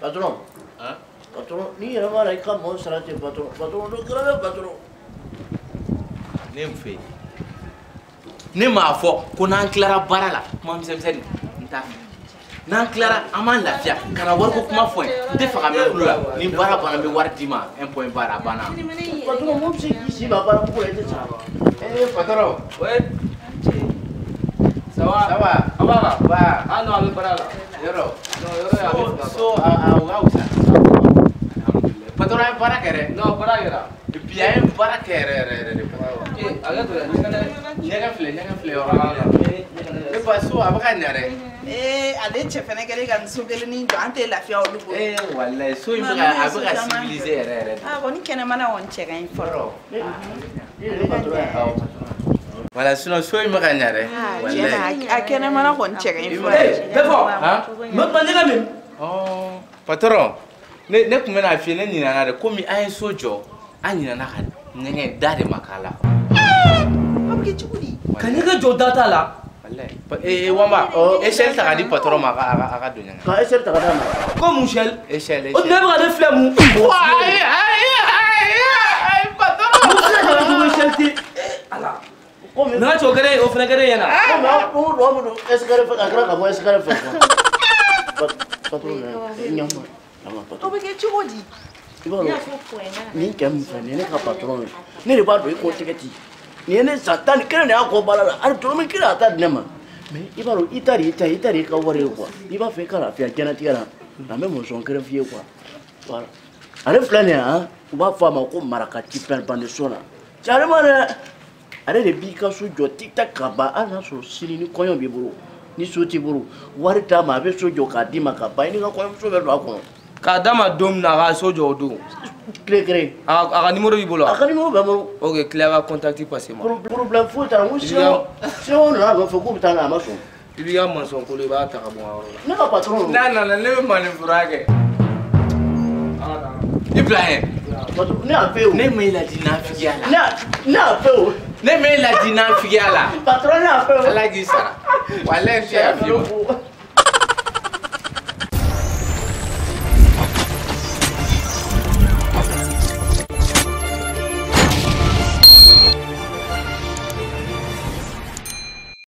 Patron. Hein? Patron, n'i yɛrɛ b'a la i ka mɔgɔw sara ten patron. Patron dɔ kɛra dɛ patron. Ne mun fɛ yen? Ne m'a fɔ ko n'an tilara baara la kuma misɛnmisɛnnin n t'a fɛ. N'an tilara an b'an lafiya ka na wariko kuma fɔ n ye n tɛ fɛ ka mɛn tulo la ni baara banna n bɛ wari d'i ma un point barre a banna. Patron mun bɛ se k'i si ban baara ko la i tɛ sara. Eh patron. Oui. Ça va? Ça va. An b'a kan? Ba. Ah non, a bɛ baara la. Yɔrɔ. Non, yɔrɔ ye a bɛ fɛ ka So a o ka wusa. Alhamdulilayi. Patron an ye baara kɛ dɛ. Non, baara kɛra. Bi an ye baara kɛ yɛrɛ yɛrɛ yɛrɛ de patron. Eh, hakɛ to dɛ, ɲɛgɛn filɛ yɔrɔ min na. Ne ba so a bɛ ka ɲa dɛ. Ee, ale cɛ fɛnɛ kɛlen ka nin so kelennin jɔ, an tɛ lafiya olu bolo. Eh walayi so in bɛ ka a bɛ ka civiliser yɛrɛ yɛrɛ de. A kɔni kɛnɛmana kɔni cɛ ka ɲi fɔlɔ. Ne patron ye. Awɔ patron. Voilà sinon so in bɛ ka ɲa dɛ. Tiɲɛ na, a kɛnɛmana kɔni cɛ ka ɲi fɔlɔ. Eh, bɛɛ fɔ. Han? N bɛ kuma ɲɛgɛn min. Ɔɔ patron ne tun bɛna f'i ye ne ɲinɛna de komi an ye so jɔ an ɲinɛna ka ɲɛgɛn da de ma k'a la. O bɛ kɛ cogo di? Ka ɲɛgɛn jɔ da t'a la. Walayi. Eh Wanba échelle ta ka di patron ma a ka don ɲɛgɛn. Ka échelle ta ka d'a ma. Ko mun échelle? Échelle O tun bɛ ka ne filɛ mun? Ayi ayi ayi ayi patron. Mun filɛ ka ne ko échelle tɛ? Ala. Komi Nana cɛ o kɛra o fana kɛra e ɲɛna. komi an ko an bɛ don escalier fɛ ka tila ka bɔ escalier fɛ quoi. Patron ɲama ɲama O patron. bɛ kɛ cogo di? I b'a dɔn nin cɛ min filɛ nin ye ne ka patron ye ne de b'a dɔn i ko tɛgɛ ti nin ye ne san 11 de y'a kɔ baara la hali dɔrɔmɛ kelen a t'a di ne ma mais i b'a dɔn i ta de y'i ta ye i ta de y'i ka wari ye quoi i b'a fɛ i ka lafiya diɲɛlatigɛ la nka n bɛ mɔsɔn kelen f'i ye quoi voilà ale filɛ nin ye han u b'a fɔ a ma ko maraka tipɛn bande so la cɛ ale ma dɛ ale de b'i ka so jɔ tic tac ka ban hali n'a sɔrɔ sini ni kɔɲɔ b'i bolo ni so t'i bolo wari d'a ma a bɛ so jɔ k'a d'i ma ka ban i n'i ka kɔɲɔmuso bɛ don a kɔnɔ. K'a d'a ma don min na a ka so jɔ o don. Tile kelen. A ka numéro b'i bolo wa? A ka numéro bɛ n bolo. Ok, tila ka contact passer ma. Problème foyi t'a la n ko sɛbɛnw nana a nɔfɛ k'u bɛ taa n'a ye a ma sɔn. I b'i ka maçon kolo i b'a ta ka bɔ n ka yɔrɔ la. Ne ka patron don. N'a nana ne bɛ maninfura kɛ. I bila yen. Patron ne y'a fɛ o. Ne m'e ladi nafigiya la. Ne y'a fɛ o. Ne m'e ladi nafigiya la. Patron ne y'a fɛ o. Ala k'i sara. Walayi n tɛ y'a f'i ma.